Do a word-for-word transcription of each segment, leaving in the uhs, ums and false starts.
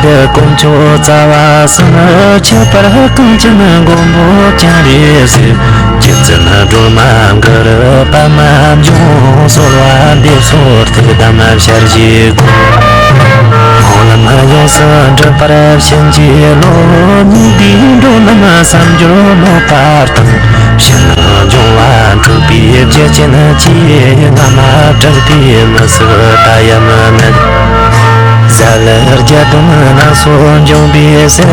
དཀོན་མཆོག་རྩ་བ་གསུམ། ཁྱད་པར་གངས་ཅན་མགོན་པོ་སྤྱན་རས་གཟིགས། རྗེ་བཙུན་སྒྲོལ་མ་གུ་རུ་པདྨ་འབྱུང་། གསོལ་བ་འདེབས་སོ་ཐུགས་དམ་ཞལ་བཞེས་སྒོ། སྨོན་ལམ་ཡོངས་སུ་འགྲུབ་པར་བྱིན་གྱིས་རློབས། ཉན་ཐོས་འགྲོ་ལམ་བསམ་སྦྱོར་ནོར་བ་དང་། ཕྱི་ནང་སྦྱོང་བ་འཁྲུལ་པའི་རྒྱུ་རྐྱེན་གྱིས། སྔ་མ་དྲུག་པའི་མི་ཟད་ད་ཡང་མི་ནུབ། གཟའ་ལྷག་བརྒྱད་སྟོན་སྣ་ཚོགས་འབྱུང་བའི་ཚེ།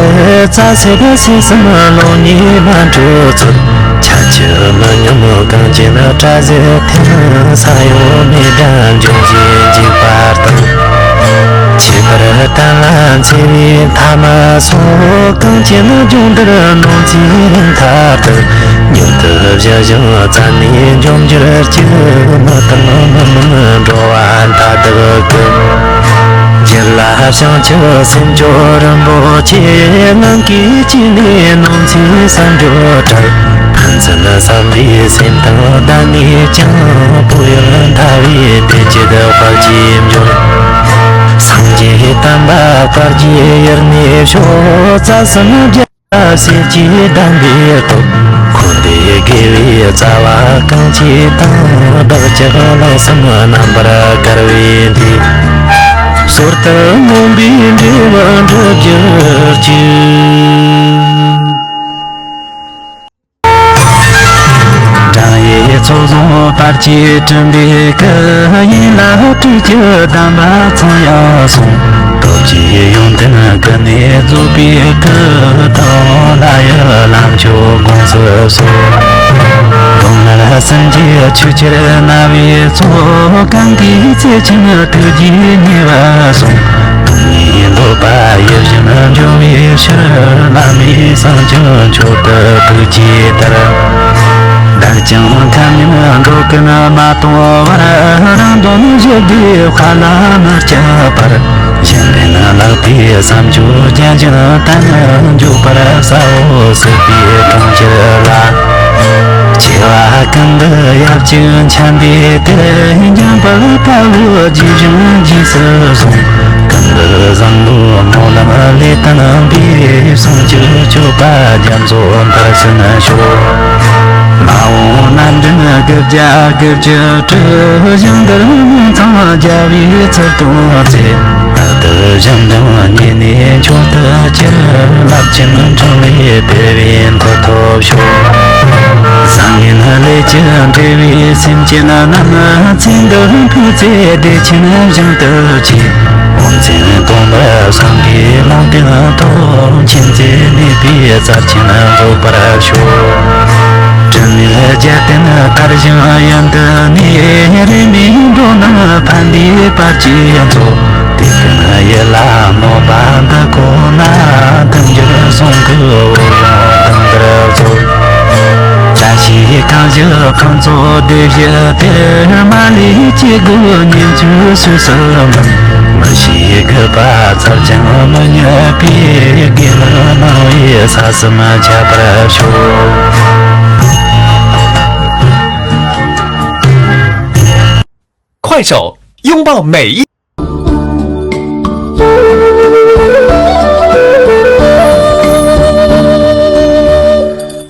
རྩ་སེ་བ་སེ་གསུམ་ལོ་ཉི་མ་དྲུག་ཚོད། ཆ་ཆུ་མི་སྙོམས་གངས་ཅན་སྲ་ཟིག་འཐེན། ས་ཡོམ་མེ་འབྲས་འབྱུང་བཞིའི་འཇིགས་པ་དང་། ཁྱད་པར་གཏན་ལ་འཚེ་བའི་མཐའ་མ་སོགས། གངས་ཅན་ལྗོངས་འདིར་ནོར་འཚེའི་རིམ་ཐར་དུ། མྱུར་དུ་ཞི་ཞིང་བརྩམས་ནས་འཇོམས་གྱུར་ཅིག། མི་གཏང་མི་སྨིན་འགྲོ་བ་མཐའ་དག་གི། རྒྱུད་ལ་བྱང་ཆུབ་སེམས་མཆོག་རིན་པོ་ཆེ། ནམ་མཁའི་དཀྱིལ་ནས་ནོར་འཚེའི་བསམ་སྦྱོར་བྲལ། ཕན་ཚུན་བསམ་པའི་སེམས་གཏིང་བསྡད་ནས་ཀྱང་། བོད་ཡུལ་མཐའ་བའི་བདེ་སྐྱིད་དཔལ་གྱིས་འབྱོར། སངས་རྒྱས་བསྟན་པ་དར་རྒྱས་ཡུན་གནས་ཤོག། རྩ་གསུམ་རྒྱལ་བ་སྲས་ཀྱི་གདན་འདྲེན་ཐོབ། འཁོར་འདས་དགེ་བའི་རྩ་བ་གང་བྱས་དང་། བདག་ཅག་ལྷག་བསམ་རྣམ་པར་དཀར་བའི་མཐུས། ཟོར་ལྟར་མངོན་པའི་འབྲས་བུ་འགྲུབ་གྱུར་ཅིག། བགྲང་ཡས་ཚོགས་བཟང་བར་ཆད་དྲི་མེད་སྐུ། ཡིད་ལ་སྤྲུལ་སྐྱེས་གདམས་པ་ཚངས་དབྱངས་གསུང་། སྟོབས་ཀྱིས་ཡོན་ཏན་ཀུན་ནས་རྫོགས་པའི་སྐུ། དང་བླ་ཡི་ལམ་མཆོག་དགོངས་སུ་གསོལ། སྡུག་བསྔལ་སེམས་ཀྱི་ཆུ་ཁྱེར་ན་བའི་ཚོགས། གང་གིས་བརྩེ་ཆེན་ཐུགས་རྗེས་ཉེས་པ་སོགས། སྡུག་བསྔལ་འདོད་པ་ཡིད་བཞིན་འཇོམས་པའི་ཕྱིར། བླ་མེད་སེམས་ཅན་མཆོག་ཏུ་ཐུགས་བསྐྱེད་ལྟར། བདག་ཀྱང་ཁམས་ཉམས་འགྲོ་ཀུན་མ་སྟོངས་བར། རང་དོན་ཞི་བདེའི་དཔལ་ལ་མི་སྐྱེ་བར། གཞན་ཕན་བརླག་པའི་བསམ་སྤྱོད་ཅན། གཞན་དོན་དམ་འཇོག་པར་བྱའོ་ཟེར་བའི་དྲུང་ཆེན་ལ། སྐྱེ་བ་ཀུན་ཏུ་ཡབ་གཅིག་འཆམ་པའི་དེད། འཇམ་དཔལ་དཔའ་བོས་རྗེས་བཞིན་རྗེས་སུ་བཟུང་། ཀུན་ཏུ་བཟང་པོའི་སྨོན་ལམ་ལས་བརྟན་པའི། བསམ་སྤྱོད་སྤྱོད་པ་རྒྱ་མཚོ་འཕེལ་ཕྱིན་ཤོག། མ་འོངས་རྣམ་འདྲེན་དགུ་བརྒྱ་དགུ་བཅུ་དྲུག། ཞིང་འདིར་མང་ཚང་རྒྱལ་བའི་ཚུལ་སྟོན་མཛད། བདག་ཏུ་གཞན་དོན་ཉེ་གནས་མཆོག་ཏུ་གྱུར། རླབས་ཆེན་འཕྲིན་ལས་དེ་བས་མཐོ་ཐོབ་ཤོག། བཟང་ངན་ལས་ཀྱི་འབྲེལ་བའི་སེམས་ཅན་རྣམས། ཚེ་འདིར་འཕོས་ཚེ་བདེ་ཆེན་ཞིང་དུ་སྐྱེ། དབང་ཆེན་སྟོང་པར་སངས་རྒྱས་ལུང་བསྟན་ཐོབ། མཁྱེན་བརྩེ་ནུས་པའི་རྩལ་ཆེན་རྫོགས་པར་ཤོག། དྲི་མེད་རྒྱལ་བསྟན་དར་ཞིང་ཡུན་དུ་གནས། རིས་མེད་འགྲོ་རྣམས་ཕན་བདེའི་བར་གྱི་མཚོ། དེ་ཀུན་ཡིད་ལ་བསྔོ་བ་འདི་ཁོ་ན། ཐུགས་འགྱུར་གསུང་གི་འོད་ཡོང་དུང་དུ་ཚོགས། བཀྲ་ཤིས་གང་བཞུགས་ཁང་ཚོགས་སྡེ་བཞི་སྟེ། མ་ལུས་སྐྱེ་དགུའི་ཉིན་བཅུ་སོ་སོར་འབུལ། མི་ཤེས་རྒུད་པ་ཚར་ཀྱང་མི་ཉམས་པའི། དགེ་ལེགས་གནང་བའི་ས་གསུམ་ཁྱབ་པར་ཤོག། 快手，拥抱每一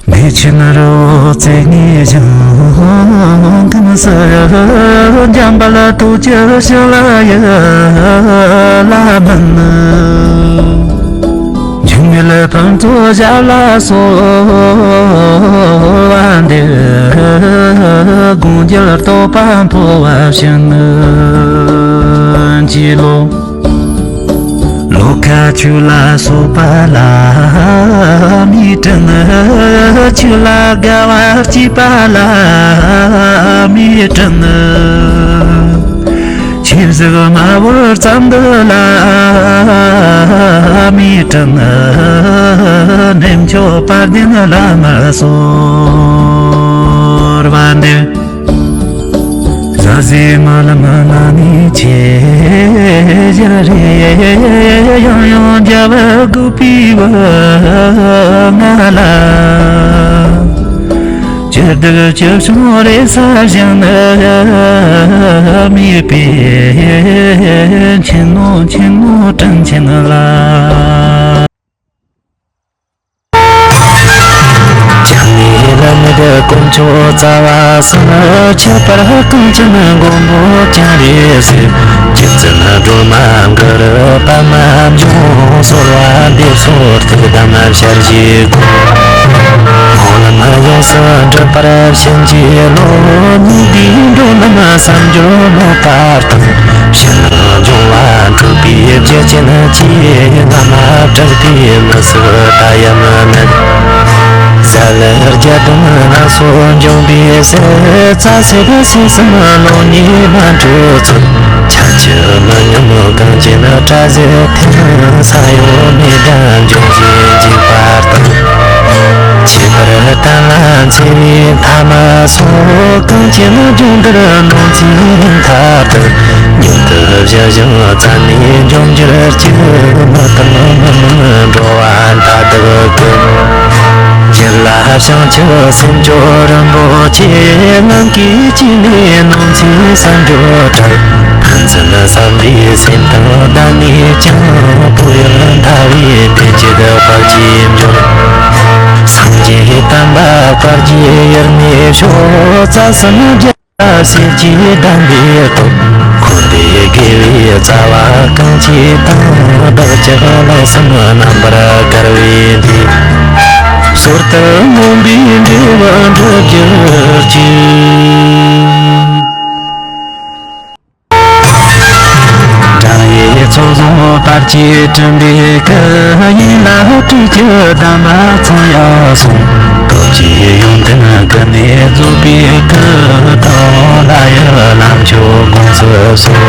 བདེ་ཆེན་རི་བོ་རྩེ་ལྔའི་ཞིང་ཁམས་སུ། འཇམ་དཔལ་རྡོ་རྗེ་ཞི་ལ་ཡི་བླ་མ་ནི། འབྱུང་མེད་ཕུན་ཚོགས་ཞབས་ལ་གསོལ་བ་འདེབས། དགོངས་འགྱུར་རྟོགས་པ་འཕོ་བ་ཕྱིར་ནི་གྱིས་ལོ། ལོ་ཁ་ཆུ་ལ་སོགས་པ་ལ་མི་དྲན། ཆུ་ལ་དགའ་བ་སྐྱིད་པ་ལ་མི་དྲན། ཆོས་ཟེར་མ་བོར་ཙམ་འདི་ལ་མི་དྲན། གནས་མཆོག་དཔལ་ལྡན་བླ་མར་གསོལ་བ་འདེབས། ཟ་ཟིའི་སྨོན་ལམ་གནང་ནས་ཆེས་ཞིར་རེ། ཡང་ཡང་རྒྱལ་བ་དགོངས་པའི་བུ་ང་ལ། ཇི་ བདག་ཅི་བྱུང་རེ་ས་བཞིན་དུ་མེད་པའི་མཁྱེན་ནོ་མཁྱེན་ནོ་དྲིན་ཆེན་ལ། ཀྱང་ནི་ལམ་མེད་དཀོན་མཆོག་རྩ་བ་གསུམ། ཁྱད་པར་གངས་ཅན་མགོན་པོ་ཀྱང་རེ་ཟེར། རྗེ་བཙུན་སྒྲོལ་མ་གུ་རུ་པདྨ་འབྱུང་། གསོལ་བ་འདེབས་སོ་ཐུགས་དམ་ཞལ་བཞེས་སྐོར། སྨོན་ལམ་ཡོངས་སུ་འགྲུབ་པར་བྱིན་གྱིས་རློབས། ཉན་པའི་འགྲོ་རྣམས་བསམ་རྒྱུད་ནོར་བར་ཐོབ། ཕྱི་ནང་འབྱུང་བ་འཁྲུགས་པའི་བརྒྱུད་ཅན་གྱི། བླ་མ་གྲགས་པའི་མི་ཟད་ད་ཡང་མི་ནུབ། གསལ་ལེ་བརྒྱད་སྟོང་སྣ་ཚོགས་འབྱུང་པོའི་ཟེར། རྩ་སྲིད་སྲིད་གསུམ་ལོག་གཉིས་མ་འཁྲུལ་ཚུལ། ཆ་བཅུ་མི་སྙོམས་གངས་ཅན་སྲིད་ཐེམ། ས་གཡོ་མེ་འདྲ་འབྱུང་བཞིའི་འཇིགས་པ་དང་། ཁྱད་པར་གཏན་ལ་འཚེ་བའི་ཐ་མ་སོགས། གངས་ཅན་ལྗོངས་འདིར་ནོར་འཛིན་མཐའ་དག། མྱུར་དུ་ཞི་ཞིང་བཙན་ནས་འཇོམས་གྱུར་ཅིག། མི་གཏང་མི་སྨིན་འགྲོ་བ་མཐའ་དག་གི། རྒྱུད་ལ་བྱང་ཆུབ་སེམས་མཆོག་རིན་པོ་ཆེ། ནམ་མཁའི་དཀྱིལ་ནས་ནོར་འཛིན་བསམ་བརྗོད་བྲལ། ཕན་ཚུན་བསམ་པའི་སེམས་གཏིང་བརྡལ་ནས་ཀྱང་། ཐུགས་ཡོན་མཐའ་བའི་བདེ་སྐྱིད་བར་ཆད་འཇོམས། སངས་རྒྱས་བསྟན་པ་དར་རྒྱས་ཡུན་གནས་ཤོག། རྩ་གསུམ་རྒྱལ་སྲས་ཀྱི་གདན་འདིར་ཐོབ། འཁོར་འདས་དགེ་བའི་རྩ་བ་གང་སྐྱེས་དང་། བདག་ཅག་ལེགས་བསམ་རྣམ་པར་དཀར་བའི་དེ། ཟོར་ལྟར་མངོན་པའི་འབྲས་བུ་འགྲུབ་གྱུར་ཅིག། སྒྲ་ཡི་ཚོགས་བཟུང་བར་ཆད་བསྐྲུན་པའི་སྐུ། ཡིད་ལ་སྤྲུལ་སྐྱེས་དམ་པ་ཚངས་དབྱངས་གསུང་། སྟོབས་ཀྱིས་ཡོན་ཏན་ཀུན་ནས་རྫོགས་པའི་སྐུ། དང་ལྷ་ཡི་ལམ་མཆོག་དགོངས་སུ་གསོལ།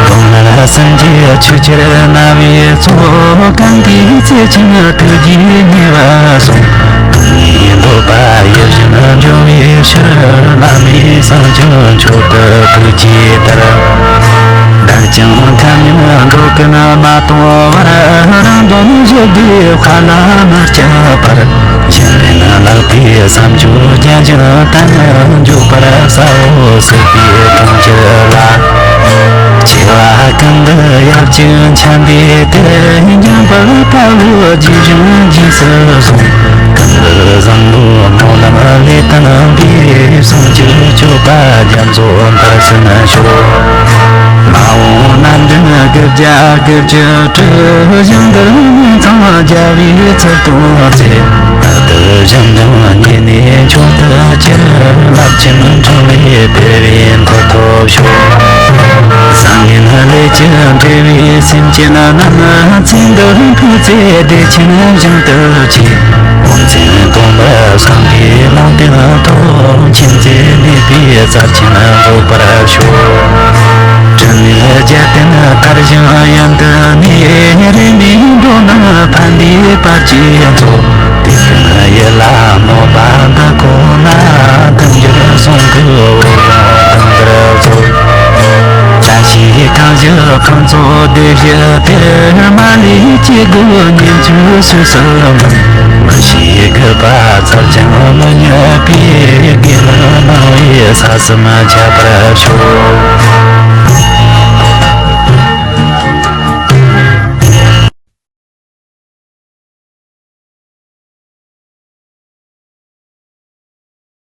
གདོང་ལ་སེམས་ཀྱི་ཆུ་ཆེར་སྣང་བའི་ཚོགས། གང་གི་ཚེ་ཆེན་ཐུགས་རྗེས་ཉེ་བར་སོང་། སྟོང་ཉིད་འདོད་པ་ཡིད་བཞིན་འབྱུང་བའི་ཕྱིར། བླ་མེད་སངས་རྒྱས་མཆོག་ཏུ་ཐུགས་བསྐྱེད་ལྟར། བདག་ཀྱང་ཐ་སྙད་འགྲོ་ཀུན་མ་གཏོང་བར། རང་དོན་ཞི་བདེའི་དཔལ་ལ་མ་སྐྱབས་པར། གཞན་ཕན་བརླག་པའི་བསམ་སྤྱོད་བརྒྱ་འབྱིན་དང་། འཇུག་པར་ས་འོག་སྲིད་པའི་གྲོང་ཁྱེར་ལ། སྐྱེ་བ་གང་དུ་ཡབ་ཀྱི་འཆམ་པའི་དེར། མཉམ་པར་དཔའ་བོའི་རྗེས་བཞིན་རྗེས་སུ་བཟུང་། གང་དུ་བཟང་པོའི་སྨོན་ལམ་ལས་བཏང་པའི། བསམ་རྒྱུད་སྤྱོད་པ་རྒྱ་མཚོ་འཕར་ཕྱིན་ཤོག། མ་འོངས་རྣམ་འདྲེན་དགུ་བརྒྱ་དགུ་བཅུ་དྲུག། ཞིང་འདིར་མིང་ཚང་རྒྱལ་བའི་ཚུལ་དུ་མཛད། རྟག་ཏུ་ཞིང་སྡེ་ཉེ་གནས་མཆོག་ཏུ་གྱུར། རླབས་ཆེན་འཕྲིན་ལས་སྤེལ་བའི་མཐུ་ཐོབ་ཤོག། བཟང་ངན་ལས་ཀྱིས་བྲེལ་བའི་སེམས་ཅན་རྣམས། ཚེ་འདི་འཕོས་ཚེ་བདེ་ཆེན་ཞིང་དུ་སྐྱེ། དབང་བཙན་སྟོང་པར་སངས་རྒྱས་ལུང་བསྟན་ཐོབ། མཁྱེན་བརྩེ་ནུས་པའི་རྩལ་ཆེན་རྫོགས་པར་ཤོག། དྲིན་ལས་རྒྱལ་བསྟན་དར་ཞིང་ཡུན་དུ་གནས། རིས་མེད་འགྲོ་རྣམས་ཕན་བདེའི་བར་ཆད་སོགས། དུས་ཀུན་ཡིད་ལ་མོས་པ་འདི་ཁོ་ན། ལྡན་གྱུར་གསུང་གི་འོད་ཀྱང་དུང་ལྟར་ཚོགས། བཀྲ་ཤིས་གང་བཞུགས་ཁང་ཚོགས་སྡེ་བཞི་དེར། མ་ལུས་སྐྱེ་དགུ་ཉིན་བཅུ་སོས་སུ་མེད། མི་ཤེས་རྒུད་པ་ཚར་ཀྱང་མི་ཉམས་པའི། དགེ་ལེགས་སྣང་བས་ས་གསུམ་ཁྱབ་པར་ཤོག།